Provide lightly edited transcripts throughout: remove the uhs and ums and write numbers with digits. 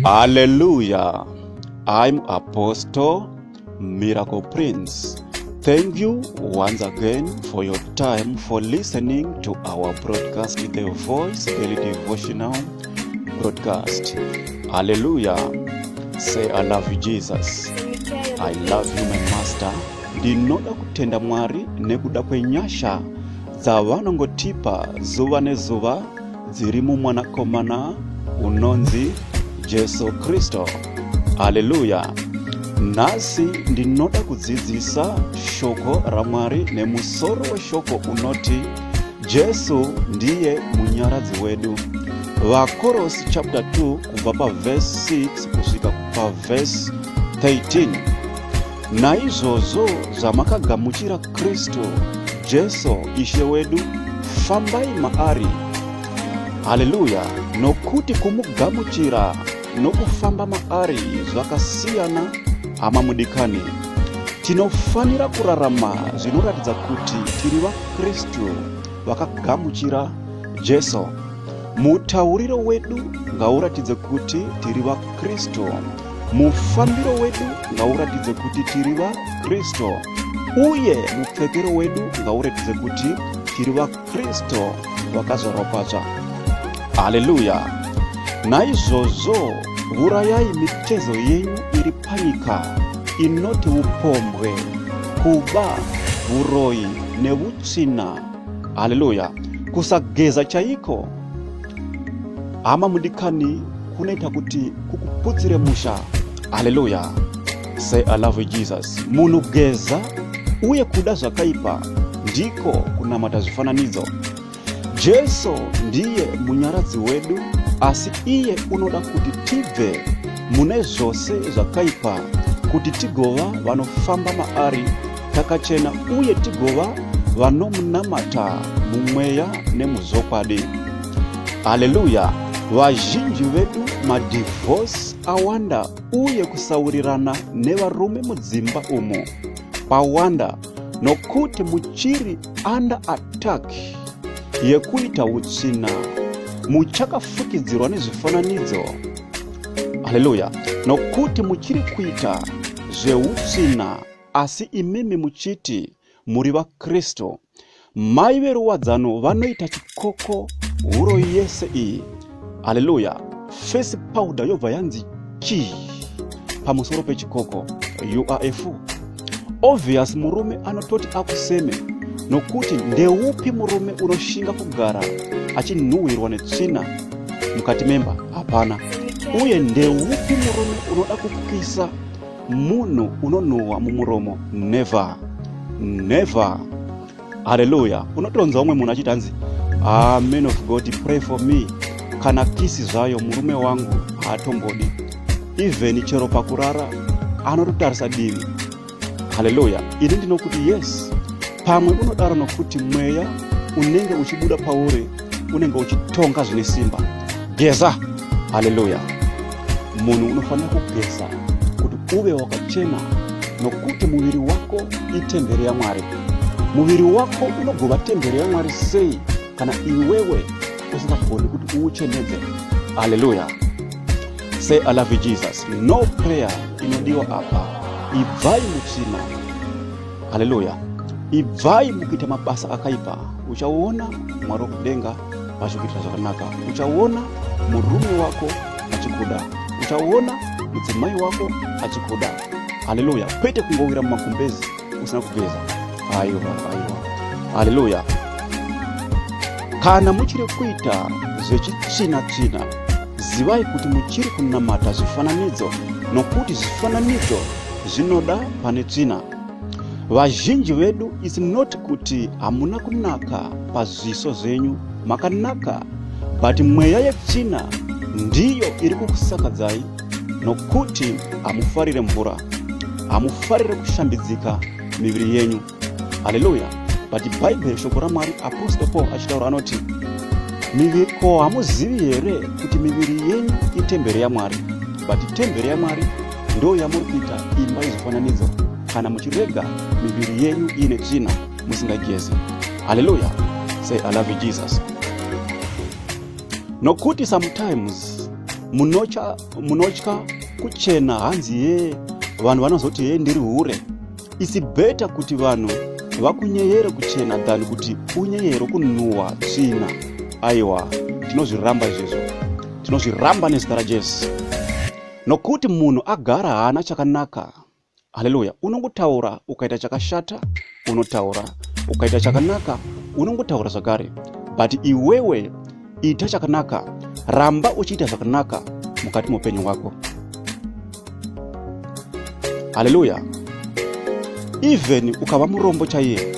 Hallelujah. I'm Apostle Miracle Prince. Thank you once again for your time for listening to our broadcast, The Voice Daily Devotional Broadcast. Hallelujah. Say, I love you, Jesus. I love you, my master. Ndinoda kutenda Mwari nekuda kwenyasha dzavanongotipa zuva nezuva dziri mumwanakomana unonzi Jesu Kristu. Haleluya! Nhasi ndinoda kudzidzisa shoko raMwari nemusoro weshoko unoti Jesu ndiye munyaradzi wedu. VaKorosi chapter 2 kubva pavhesi 6 kusvika pavhesi 13. Naizvozvo zvamakagamuchira Kristu Jesu Ishe wedu, fambai maari. Haleluya! Nokuti kumugamuchira nokufamba maari zvakasiyana, hama mudikani. Tinofanira kurarama zvinoratidza kuti tiri vaKristu vakagamuchira Jesu. Mutauriro wedu ngauratidze kuti tiri vaKristu. Mufambiro wedu ngauratidze kuti tiri vaKristu, uye mupfekero wedu ngauratidze kuti tiri vaKristu vakazvarwa patsva. Haleluya! Naizvozvo vurayai mitezo yenyu iri panyika inoti upombwe, kuba, uroyi neutsvina. Haleluya! Kusageza chaiko, hama mudikani, kunoita kuti kukuputsire musha. Haleluya! Say I love you Jesus. Munhu geza uye kuda zvakaipa ndiko kunamata zvifananidzo. Jesu ndiye munyaradzi wedu, asi iye unoda kuti tibve mune zvose zvakaipa kuti tigova vanofamba maari takachena uye tigova vanomunamata mumweya nemuzvokwadi. Haleluya! Vazhinji vedu madhivhosi awanda uye kusaurirana nevarume mudzimba umu kwawanda nokuti muchiri under attack yekuita utsvina, muchakafukidzirwa nezvifananidzo. Haleluya! Nokuti muchiri kuita zveutsvina asi imimi muchiti muri vaKristu. Mai veruwadzano vanoita chikoko huro yese iyi. Haleluya! Face powder yobva yanzi chii pamusoro pechikoko. You are a fool. Obvious murume anototi akuseme nokuti ndeupi murume unoshinga kugara achinhuhwirwa netsvina mukati memba? Hapana. Uye ndeupi murume unoda kukisa munhu unonhuhwa mumuromo? Never, never. Haleluya. Unotonzwa umwe munhu achiti hanzi, ah, man of God, pray for me. Kana kisi zvayo murume wangu haatombodi, even chero pakurara anototarisa divi. Haleluya. Ini ndinokuti yes, pamwe unodaro nokuti mweya unenge uchibuda pauri unenge uchitonga zvine simba. Geza. Haleluya. Munhu unofanira kugeza kuti uve wakachena, nokuti muviri wako itemberi yaMwari. Muviri wako unogova temberi yaMwari sei kana iwewe usingagoni kuti uuchenedze? Haleluya. Say I love you Jesus. No prayer inodiwa apa. Ibvai mutsvina. Haleluya. Ibvai mukuita mabasa akaipa. Uchaona Mwari wekudenga vachikuitira zvakanaka. Uchaona murume wako achikuda. Uchaona mudzimai wako achikuda. Haleluya. Kwete kungowira mumagumbezi usina kugeza. Aiwa, aiwa. Haleluya. Kana muchiri kuita zvechitsvina tsvina, zivai kuti muchiri kunamata zvifananidzo, nokuti zvifananidzo zvinoda pane tsvina. Vazhinji vedu, it's not kuti hamuna kunaka pazviso zvenyu, makanaka, but mweya yetsvina ndiyo iri kukusakadzai, nokuti hamufarire mvura, hamufarire kushambidzika miviri yenyu. Haleluya. But Bhaibheri, shoko raMwari, Apostle Paul achitaura anoti, ko hamuzivi here kuti miviri yenyu itemberi yaMwari? But temberi yaMwari ndo yamuri kuita imba yezvifananidzo kana muchirega miviri yenyu iine tsvina musingagezi. Haleluya. Say I love you Jesus. Nokuti sometimes Munotya, munotya kuchena hanzi yee vanhu vanozoti yee ndiri hure. It's better kuti vanhu vakunyeyere kuchena than kuti unyeyere kunhuhwa tsvina. Aiwa, tinozviramba izvezvo, tinozviramba nezita raJesu, nokuti munhu agara haana chakanaka. Haleluya! Unongotaura ukaita chakashata, unotaura ukaita chakanaka, unongotaura zvakare, but iwewe ita chakanaka, ramba uchiita zvakanaka mukati meupenyu hwako. Haleluya! Even ukava murombo chaiye,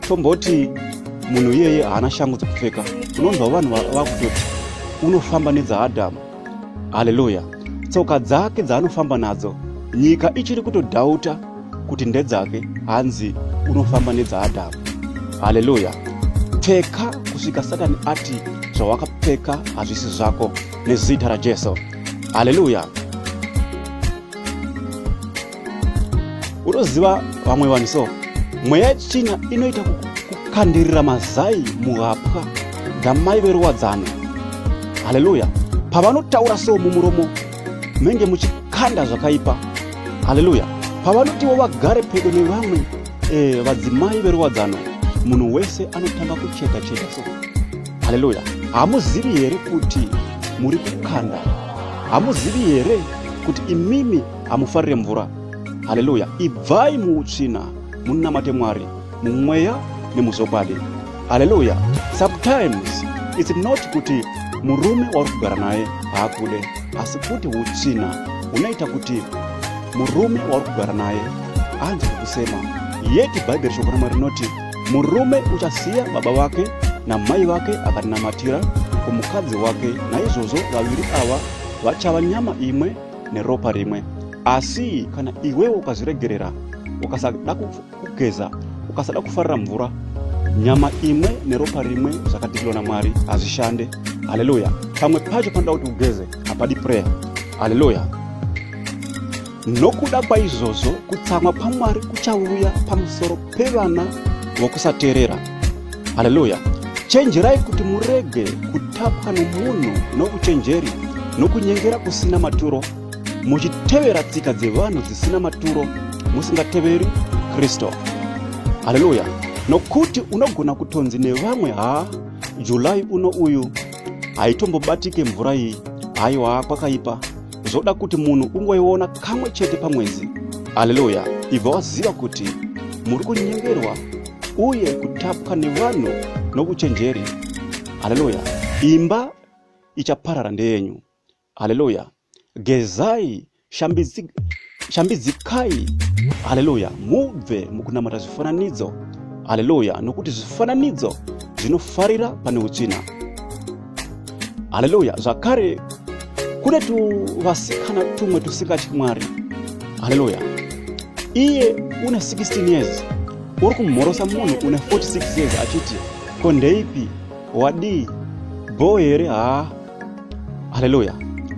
tomboti munhu iyeye haana shangu dzekupfeka, unonzwa vanhu vakutoti unofamba nedzaAdhamu. Haleluya! Tsoka dzake dzaanofamba nadzo, nyika ichiri kutodhauta kuti ndedzake, hanzi unofamba nedzaAdhamu. Haleluya! Pfeka kusvika Satani ati zvawakapfeka hazvisi zvako, nezita raJesu. Haleluya! Unoziva vamwe vanhu so, mweya yetsvina inoita kukandirira mazai muhapwa dzamai veruwadzano. Haleluya! Pavanotaura so mumuromo menge muchikanda zvakaipa. Haleluya! Pavanotiwo vagare pedo nevamwe vadzimai veruwadzano, munhu wese anotanga kucheta cheta so. Haleluya! Hamuzivi here kuti muri kukanda? Hamuzivi here kuti imimi hamufarire mvura? Haleluya! Ibvai muutsvina munamate Mwari mumweya nemuzvokwadi. Haleluya! Sometimes it's not kuti murume wauri kugara naye haakude, asi kuti utsvina hunoita kuti murume wauri kugara naye anzwe kukusema. Yeti Bhaibheri shoko raMwari rinoti murume uchasiya baba vake namai vake akanamatira kumukadzi wake, naizvozvo vaviri ava vachava nyama imwe neropa rimwe. Asi kana iwewe ukazviregerera, ukasada kugeza, ukasada kufarira mvura, nyama imwe neropa rimwe zvakadikirwa naMwari hazvishande. Haleluya! Pamwe pacho panoda kuti ugeze, hapadi prayer. Haleluya! Nokuda kwaizvozvo kutsamwa kwaMwari kuchauya pamusoro pevana vokusateerera. Haleluya! Chenjerai kuti murege kutapwa nomunhu nouchenjeri nokunyengera kusina maturo, muchitevera tsika dzevanhu dzisina maturo, musingateveri Kristu. Haleluya! Nokuti unogona kutonzi nevamwe, haa, July uno uyu haitombobatike mvura iyi, haiwa kwakaipa. Zvoda kuti munhu ungoiona kamwe chete pamwedzi. Haleluya! Ibva waziva kuti muri kunyengerwa uye kutapwa nevanhu nokuchenjeri. Haleluya! Imba ichaparara ndeyenyu. Haleluya! Gezai, shambidzikai. Haleluya! Mubve mukunamata zvifananidzo. Haleluya! Nokuti zvifananidzo zvinofarira pane utsvina. Haleluya! Zvakare kune tuvasikana tumwe tusingatyi Mwari. Haleluya! Iye une 16 years uri kumhorosa munhu une 46 years achiti ko ndeipi, wadii, bhoo here? Haa, haleluya!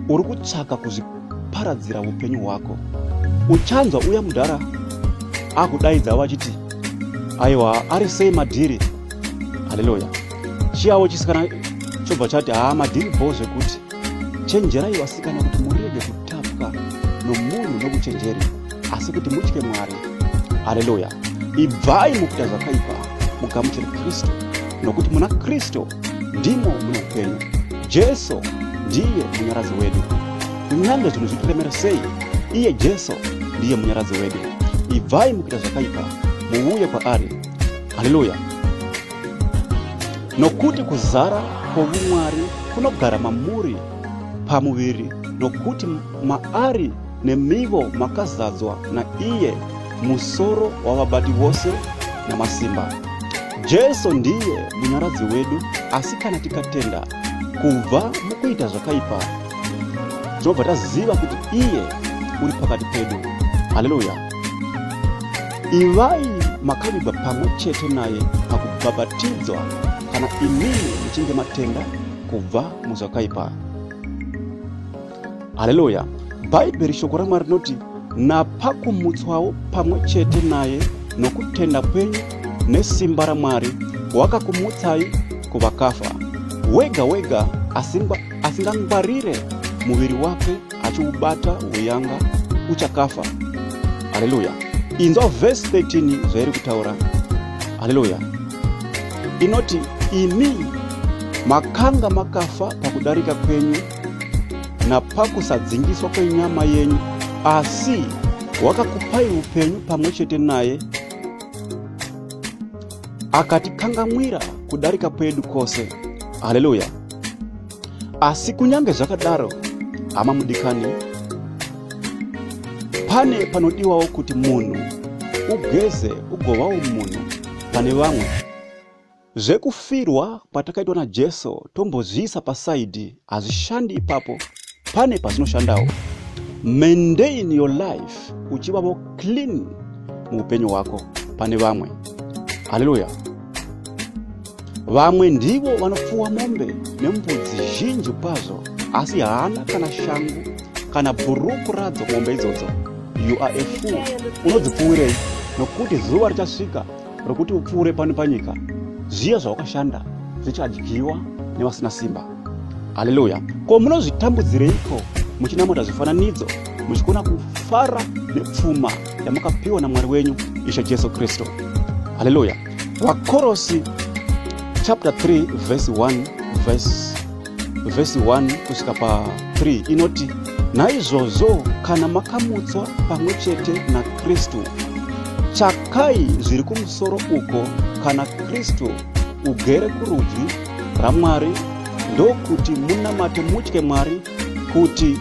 Uri kutsvaka kuzviparadzira upenyu hwako. Uchanzwa uya mudhara akudaidza vachiti aiwa ari sei madhiri. Haleluya! Chiyawo chisikana chobva chati haa madhiri bhoo zvekuti. Chenjerai vasikana kuti murege kutapwa nomunhu nokuchenjeri, asi kuti mutye Mwari. Haleluya! Ibvai mukuita zvakaipa mugamuchire Kristu, nokuti muna Kristu ndimo mune upenyu. Jesu ndiye munyaradzi wedu. Kunyange zvinhu zvitiremere sei, iye Jesu ndiye munyaradzi wedu. Ibvai mukuita zvakaipa muuye kwaari. Haleluya! Nokuti kuzara kwovumwari kunogara mamuri pamuviri, nokuti maari nemivo makazadzwa naiye musoro wavabati vose namasimba. Jesu ndiye munyaradzi wedu, asi kana tikatenda kubva mukuita zvakaipa, tinobva taziva kuti iye uri pakati pedu. Haleluya! Ivai makavigwa pamwe chete naye pakubhabhatidzwa, kana imimi muchinge matenda kubva muzvakaipa. Haleluya! Bhaibheri shoko raMwari rinoti napakumutswawo pamwe chete naye nokutenda kwenyu nesimba raMwari wakakumutsai kuvakafa. Wega wega asingangwarire muviri wake achiubata huyanga uchakafa. Haleluya! Inzwa vhesi 13 zvairi kutaura. Haleluya! Inoti, imi makanga makafa pakudarika kwenyu napakusadzingiswa kwenyama yenyu, asi wakakupai upenyu pamwe chete naye, akatikangamwira kudarika kwedu kwose. Haleluya! Asi kunyange zvakadaro, hama mudikani, pane panodiwawo kuti munhu ugeze ugovawo munhu pane vamwe. Zvekufirwa kwatakaitwa naJesu tombozviisa pasaidhi, hazvishandi ipapo, pane pazvinoshandawo. Maintain your life uchivavo clean muupenyu hwako pane vamwe. Haleluya! Vamwe ndivo vanopfuwa mombe nembudzi zhinji kwazvo, asi haana kana shangu kana bhuruku radzo mombe idzodzo. You are a fool. Unodzipfuwirei? Nokuti zuva richasvika rokuti upfuure pano panyika, zviya zvawakashanda zvichadyiwa nevasina simba. Haleluya! Ko munozvitambudzireiko muchinamata zvifananidzo, muchikona kufara nepfuma yamakapiwa naMwari wenyu Ishe Jesu Kristu? Haleluya! Vakorosi chapter 3 verse 1 verse 1 kusvika pa 3 inoti, naizvozvo kana makamutswa pamwe chete naKristu, tsvakai zviri kumusoro uko kana Kristu ugere kurudyi raMwari, ndokuti munamate mutye Mwari, kuti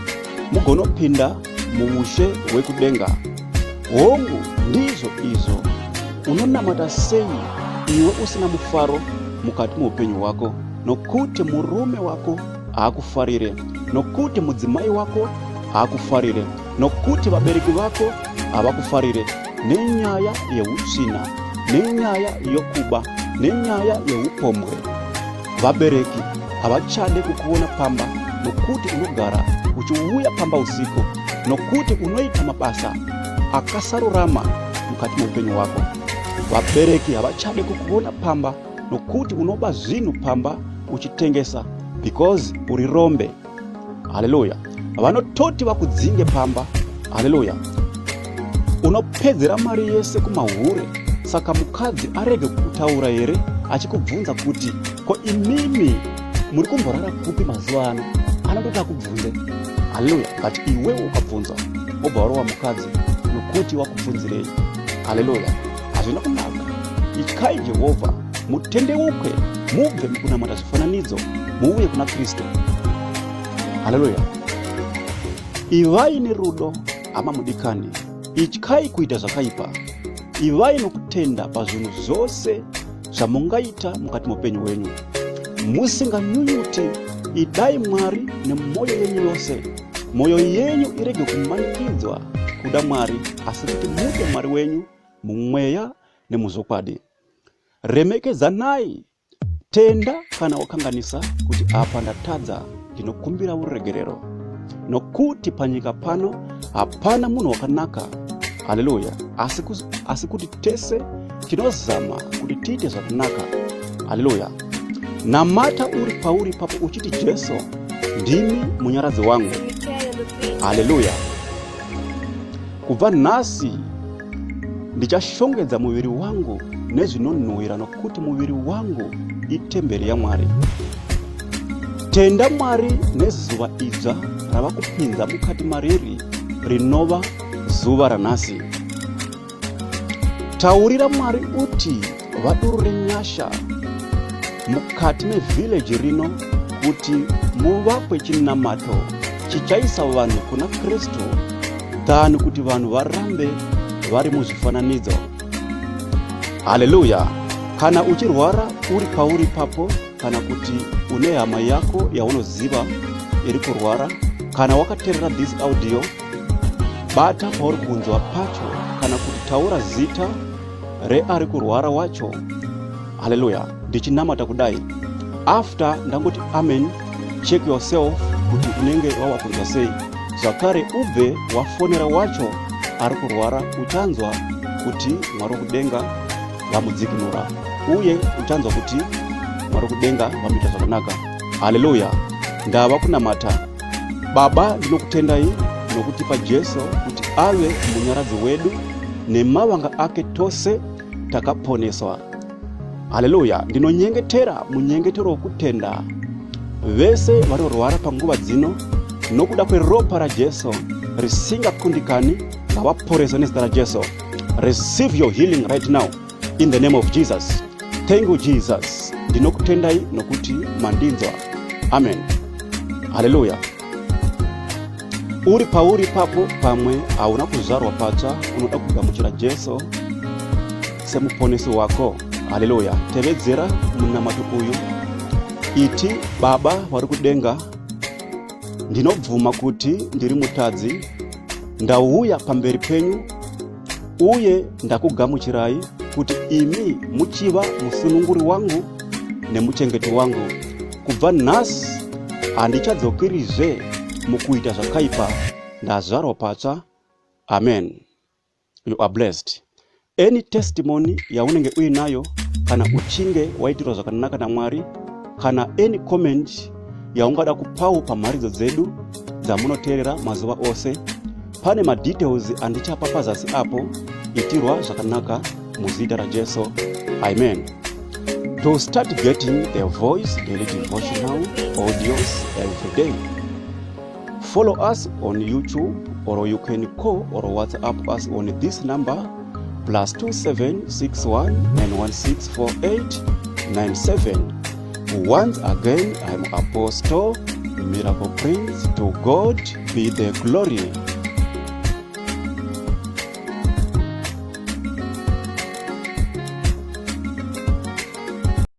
mugonopinda muushe hwekudenga. Hongu, ndizvo izvo. Unonamata sei iwe usina mufaro mukati meupenyu hwako, nokuti murume wako haakufarire, nokuti mudzimai wako haakufarire, nokuti vabereki vako havakufarire, nenyaya yeutsvina, nenyaya yokuba, nenyaya yeupombwe. Vabereki havachade kukuona pamba nokuti unogara uchiuya pamba usiku, nokuti unoita mabasa akasarurama mukati meupenyu hwako. Vabereki havachade kukuona pamba nokuti unoba zvinhu pamba uchitengesa because uri rombe. Haleluya! Vanototi vakudzinge pamba. Haleluya! Unopedzera mari yese kumahure, saka mukadzi arege kutaura here achikubvunza kuti ko imimi muri kumborara kupi mazuva ano? Anototi akubvunze. Haleluya! But iwewe ukabvunzwa wobva warova mukadzi nokuti wakubvunzirei. Haleluya! Hazvina kunaka. Ityai Jehovha, mutendeuke, mubve mukunamata zvifananidzo, muuye kuna Kristu. Haleluya! Ivai nerudo, hama mudikani, ityai kuita zvakaipa, ivai nokutenda pazvinhu zvose zvamungaita mukati meupenyu hwenyu, musinganyunyuti. Idai Mwari nemwoyo yenyu yose, mwoyo yenyu irege kumanikidzwa kuda Mwari, asi kuti mude Mwari wenyu mumweya nemuzvokwadi. Remekedzanai. Tenda kana wakanganisa kuti apa ndatadza, ndinokumbira uregerero, nokuti panyika pano hapana munhu wakanaka. Haleluya! Asi kuti tese tinozama kuti tiite zvakanaka. Haleluya! Namata uri pauri papo uchiti, Jesu ndimi munyaradzi wangu. Haleluya! Kubva nhasi ndichashongedza muviri wangu nezvinonhuhwira, nokuti muviri wangu itemberi yaMwari. Tenda Mwari nezuva idzva rava kupinza mukati mariri, rinova zuva ranhasi. Taurira Mwari uti vadurure nyasha mukati mevhileji rino kuti muvakwe chinamato chichaisa vanhu kuna Kristu than kuti vanhu varambe vari muzvifananidzo. Haleluya! Kana uchirwara uri pauri papo, kana kuti une hama yako yaunoziva iri kurwara, kana wakaterera this audio, bata pauri kunzwa pacho, kana kuti taura zita reari kurwara wacho. Haleluya! Ndichinamata kudai, after ndangoti amen, check yourself kuti unenge wava kunzwa sei. Zvakare ubve wafonera wacho ari kurwara, uchanzwa kuti Mwari wekudenga vamudzikinura, uye uchanzwa kuti Mwari wekudenga vamuita zvakanaka. Haleluya! Ndava kunamata. Baba, ndinokutendai nokutipa Jesu kuti ave munyaradzi wedu, nemavanga ake tose takaponeswa. Haleluya! Ndinonyengetera munyengetero wokutenda vese vanorwara panguva dzino nokuda kweropa raJesu risingakundikani, ngavaporeswe nezita raJesu. Receive your healing right now in the name of Jesus. Thank you, Jesus. Ndinokutendai nokuti mandinzwa. Amen. Haleluya. Uri pauri papo, pamwe hauna kuzvarwa patsva, unoda kugamuchira Jesu semuponesi wako. Haleluya. Tevedzera munamato uyu. Iti, Baba vari kudenga, ndinobvuma kuti ndiri mutadzi, ndauya pamberi penyu uye ndakugamuchirai kuti imi muchiva musununguri wangu nemuchengeti wangu. Kubva nhasi handichadzokirizve mukuita zvakaipa, ndazvarwa patsva. Amen. You are blessed. Any testimony yaunenge uinayo kana uchinge waitirwa zvakanaka naMwari, kana any comment yaungada kupawo pamharidzo dzedu dzamunoteerera mazuva ose, pane madetails andichapa pazasi apo. Itirwa zvakanaka muzita raJesu. Amen. To start getting the Voice Daily Devotional audios every day, follow us on YouTube, or you can call or WhatsApp us on this number, +27 61 916 4897. Once again, I'm Apostle Miracle Prince. To God be the glory.